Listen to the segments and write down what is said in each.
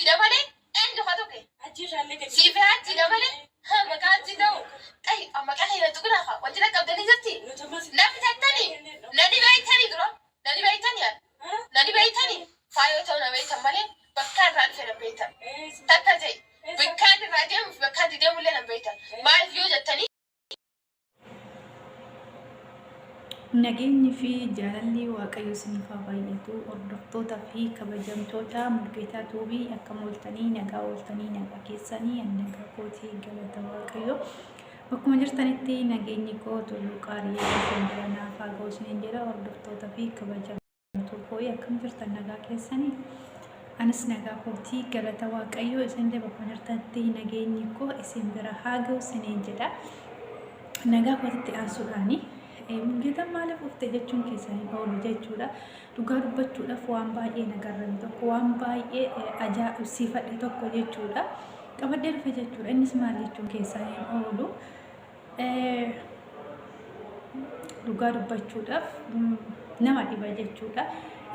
Hajjiidha malee eenyu ka tuqe? Siifi hajjiidha malee ha maqaa hajjiin dha'u. Xayi maqaa kiyya na tuqinaa ka wanti na qabdanii jirti. Na bitattanii na ni beeytanii dura na ni beeytanii an na ni beeytanii faayoo ta'uu na beeytan malee bakkaan irraa dhufe na beeytan. Takka ta'e bakkaan irraa deemu fi bakkaan itti deemullee na beeytan. Maaliif yoo jettanii. Nageenyi fi jaalalli Waaqayyo isiniif haa baay'atu. Hordoftoota fi kabajamtoota Mulgeetaa Tuubii akkam ooltanii nagaa ooltanii nagaa keessanii ani nagaa kootii galata Waaqayyo. Bakkuma jirtanitti nageenyi koo tulluu qaarii isin bira naaf haa ga'u isiniin jedha hordoftoota fi kabajamtoota. Kooyi akkam jirtan nagaa keessanii? Anis nagaa kootii galata Waaqayyoo isinillee bakkuma jirtanitti nageenyi koo isin bira haa ga'u isiniin jedha. Nagaa kootitti aansuudhaani Mulgeetaan maaliif dhufte jechuun keessan hin oolu jechuudha. Dhugaa dubbachuudhaaf waan baay'ee na garrame tokko waan baay'ee ajaa'ibsiifadhe tokko jechuudha. Qabadhee dhufe jechuudha. Innis maal jechuun keessan hin oolu. Dhugaa dubbachuudhaaf nama dhiba jechuudha.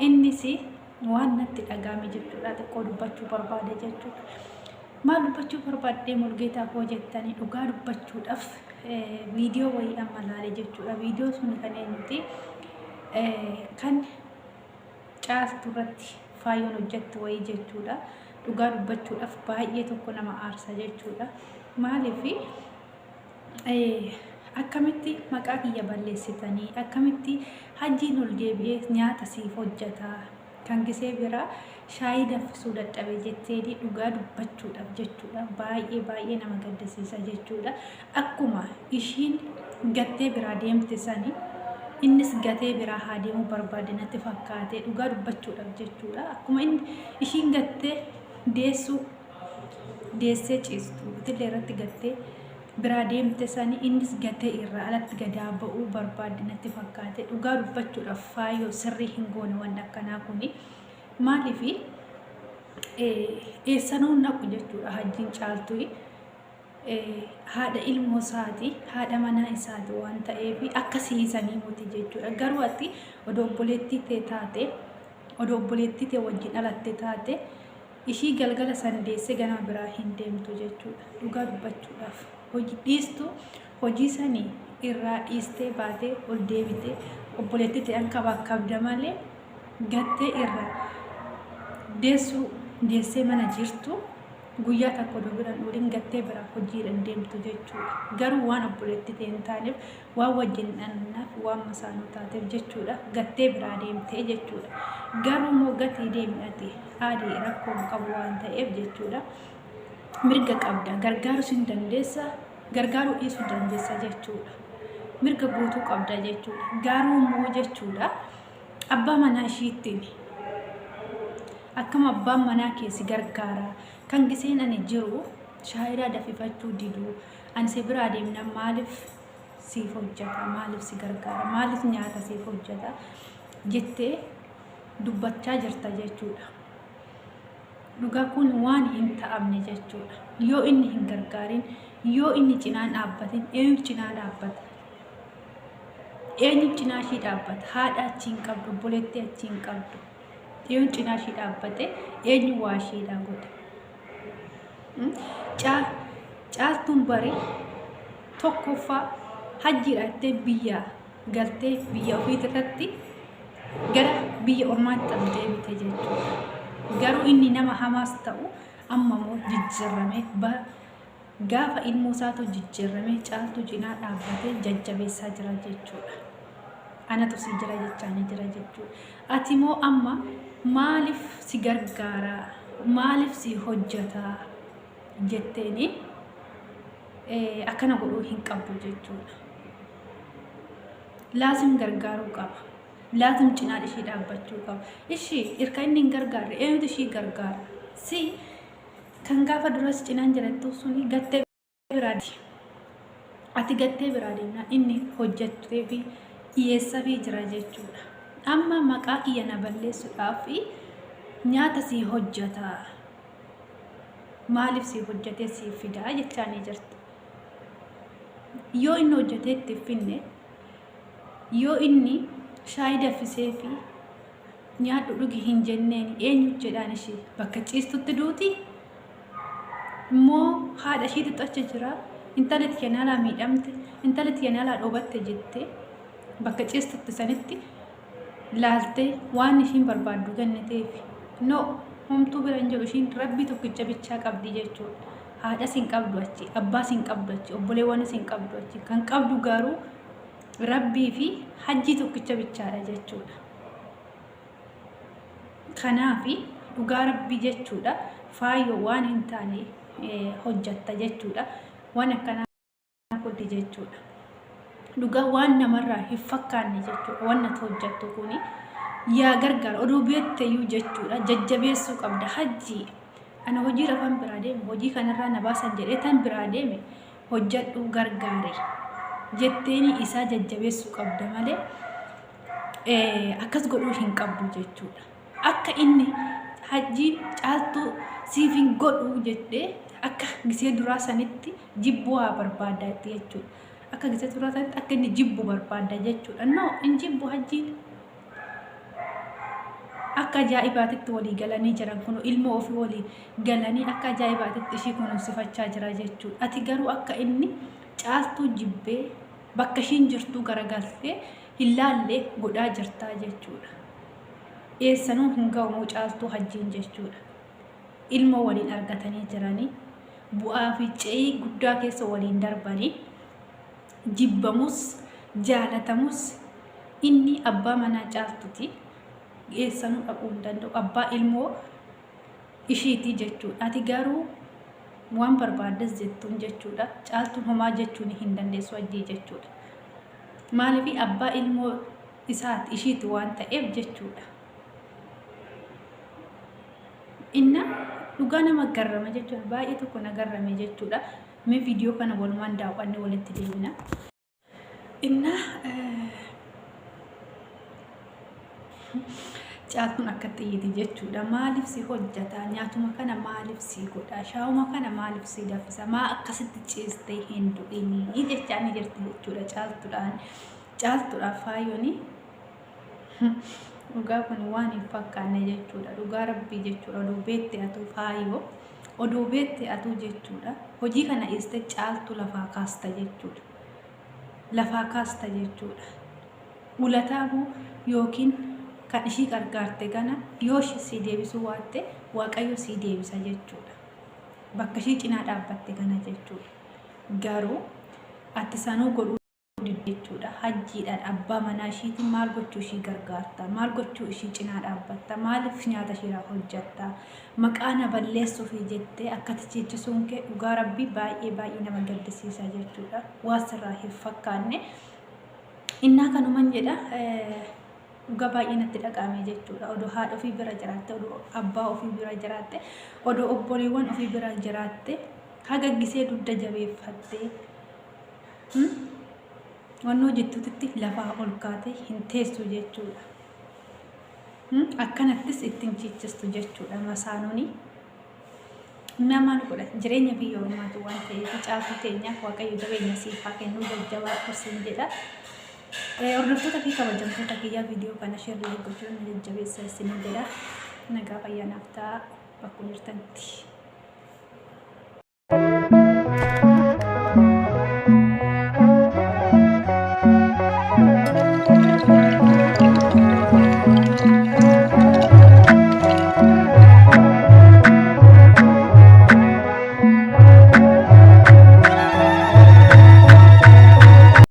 Innis waan natti dhaga'ame jechuudha. Xiqqoo dubbachuu barbaade jechuudha. Maal dubbachuu barbaaddee Mulgeetaa koo jettanii dhugaa dubbachuudhaaf viidiyoo wayii amma laale jechuudha. Viidiyoo sun kan eenyuti? Kan caaltu irratti faayyoon hojjettu wayii jechuudha. Dhugaa dubbachuudhaaf baay'ee tokko nama aarsa jechuudha. Maaliif Akkamitti maqaa kiyya balleessitanii akkamitti hajjiin ol deebi'ee nyaata siif hojjata kan gisee biraa shaayii danfisuu dadhabe jetteeni dhugaa dubbachuudhaaf jechuudha baay'ee baay'ee nama gaddisiisa jechuudha akkuma ishiin gattee biraa deemte sani innis gatee biraa haa deemuu barbaade natti fakkaate dhugaa dubbachuudhaaf jechuudha akkuma inni ishiin gattee deessuu deessee ciistu itillee irratti gattee biraa deemte sani innis gatee irraa alatti gadaa ba'uu barbaadde natti fakkaate dhugaa dubbachuudhaaf faayoo sirrii hin goone wanni akkanaa kuni maaliifi eessanuu naqu jechuudha hajjiin caaltuyi haadha ilmoo isaati haadha manaa isaati waan ta'eef akka siisanii miti jechuudha garuu ati odoo obboleettii tee taate odoo obboleettii tee wajjin dhalatte taate Ishii galgala san deessee ganama biraa hin deemtu jechuudha. Dhugaa dubbachuudhaaf hojii dhiistu hojii sani irraa dhiistee baatee ol deebitee obboleettii ta'e ankabaakabda malee gattee irraa deessuu deessee mana jirtu guyyaa takka odoo bira hin oolin gattee biraa hojiidhaan deemtu jechuudha. Garuu waan obboleettii ta'e hin taaneef waan wajjin hin dhalannaf waan masaanuu taateef jechuudha gattee biraa deemtee jechuudha. Garuu immoo gatii deemi ati aadii rakkoo hin qabu waan ta'eef jechuudha. Mirga qabda gargaarus hin dandeessa gargaaruu dhiisuu dandeessa jechuudha. Mirga guutuu qabda jechuudha. Garuu immoo jechuudha abbaa manaa ishiittiin akkam abbaan manaa kee si gargaara kan giseen ani jiru shaayiraa dafifachuu diduu ani si biraa deemnaan maaliif siif hojjata maaliif si gargaara maaliif nyaata siif hojjata jettee dubbachaa jirta jechuudha. Dhugaa kun waan hin ta'amne jechuudha. Yoo inni hin gargaarin, yoo inni cinaa dhaabbatin, eenyu cinaa dhaabbata? Eenyu cinaa ishii dhaabbata? Haadha achi hin qabdu, obboleettii achi hin qabdu. Eenyu cinaa ishii dhaabbate? Eenyu waa ishiidhaa godhe? Caaltuun bari tokkoffaa hajjiidha jettee biyya galtee biyya ofiitirratti gara biyya ormaatti ol deebite jechuudha. Garuu inni nama hamaas ta'u amma immoo jijjiirramee gaafa ilmoo isaatu jijjiirramee caaltuu cinaa dhaabbatee jajjabeessaa jira jechuudha. Anatu si jira jechaanii jira jechuudha. Ati moo amma maaliif si gargaara maaliif si hojjata jetteeni akkana godhuu hin qabdu jechuudha. Laazim gargaaruu qaba. Laazim cinaa ishii dhaabbachuu qaba. Ishii irka inni hin gargaarre eenyutu ishii gargaara? Si kan gaafa duras cinaan jirattu suni gattee biraa ati gattee biraa deemnaan inni hojjettee fi dhiyeessafii jira jechuudha. Amma maqaa kiyya na balleessuudhaaf nyaata sii hojjeta. Maaliif sii hojjetee sii fidaa jechaa ni jirti. Yoo inni hojjetee itti hin finne, yoo inni shaayii danfisee fi Nyaadhu dhugi hin jenneen eenyu jedhaan ishii bakka ciistutti duuti immoo haadha ishiitu achi jira. Intala tiyya nalaa miidhamte, intala tiyya nalaa dhobatte jettee bakka ciistutti sanitti laaltee waan ishiin barbaaddu kenniteef. No, homtuu bira hin jiru ishiin rabbii tokkicha bichaa qabdi jechuudha. Haadhas hin qabdu achi, abbaas hin qabdu achi, obboleewwanis hin qabdu achi. Kan qabdu garuu rabbii fi hajjii tokkicha bichaadha jechuudha. Kanaafi dhugaa rabbii jechuudha faayoo waan hin taane hojjatta jechuudha. Waan akkanaa kun jechuudha. Dhugaa waan namarraa hin fakkaanne jechuudha. Waan ati hojjattu kuni yaa gargaara oduu beekteyyuu jechuudha. Jajjabeessuu qabda hajjii. Ana hojii rafan biraa deeme hojii kanarraa na baasan jedhee tan biraa deeme hojjadhu gargaari jetteeni isaa jajjabeessuu qabda malee akkas godhuu hin qabdu jechuudha. Akka inni hajjiin caaltuu siif hin godhu jedhee akka gisee duraa sanitti jibbuu haa barbaadda jechuudha. Akka gisee duraa sanitti akka inni jibbu barbaadda jechuudha. No, hin jibbu hajjiin. Akka ajaa'ibaatitti walii galanii jiran kun ilmoo ofii walii galanii akka ajaa'ibaatitti ishii kunuunsifachaa jira jechuudha. Ati garuu akka inni caaltuu jibbee bakka ishiin jirtuu garagaltee hin laalle godhaa jirtaa jechuudha. Eessanuu hin ga'u caaltuu hajjiin jechuudha. Ilmoo waliin argatanii jiranii bu'aa fi ce'ii guddaa keessa waliin darbanii jibbamus jaalatamus inni abbaa manaa caaltuti. Eessanuu dhaquu hin danda'u. Abbaa ilmoo ishiiti jechuudha. Ati garuu waan barbaaddes jettuun jechuudha. Caaltuun homaa jechuun hin dandeessu hajjii jechuudha. Maaliif abbaa ilmoo isaati ishiiti waan ta'eef jechuudha. Inna dhugaa nama garrama jechuudha. Baay'ee tokko na garrame jechuudha. Mee viidiyoo kana walumaan daawwanne walitti deebina. Inna caaltuun akka iyyiti jechuudha. Maaliif si hojjata? Nyaatuma kana maaliif si godha? Shaawuma kana maaliif si danfisa? Maa akkasitti ciistee hin du'inii jechaa ni jirti jechuudha caaltuudhaan. Caaltuudhaaf faayyooni dhugaa kun waan hin fakkaanne jechuudha. Dhugaa rabbii jechuudha. Oduu beekte atuu faayoo. Oduu beekte atuu jechuudha. Hojii kana dhiiste caaltuu lafaa kaasta jechuudha. Lafaa kaasta jechuudha. Ulataabuu yookiin kan ishii qarqaarte kana yoo ishii sii deebisuu waatte waaqayyo sii deebisa jechuudha. Bakka ishii cinaa dhaabbatte kana jechuudha. Garuu ati sanuu godhuu didde jechuudha. Hajjiidhaan abbaa manaa ishiitiin maal gochuu ishii gargaarta? Maal gochuu ishii cinaa dhaabbatta? Maaliif nyaata ishiirraa hojjatta? Maqaa na balleessuufi jettee akkati ciichisuun kee dhugaa rabbii baay'ee baay'ee nama gaddisiisa jechuudha. Waa sirraa hin fakkaanne. Innaa kanuman jedha. Dhugaa baay'ee natti dhaga'ame jechuudha. Odoo haadha ofii bira jiraatte, odoo abbaa ofii bira jiraatte, odoo obboleewwan ofii bira jiraatte, haga gisee dugda jabeeffattee wannoo jettuutitti lafaa ol kaatee hin teessu jechuudha. Akkanattis ittiin chiichistu jechuudha masaanuni. Namaan godha jireenya biyya ormaati waan ta'eef caaltuu teenyaaf waaqayyo jabeenya siif haa kennu jajjabaadhu siin jedha. Hordoftoota fi kabajamtoota kiyyaa viidiyoo kana sheer like gochuun na jajjabeessa isiniin jedha. Nagaa fayyaa naaf ta'a bakkuma jirtanitti.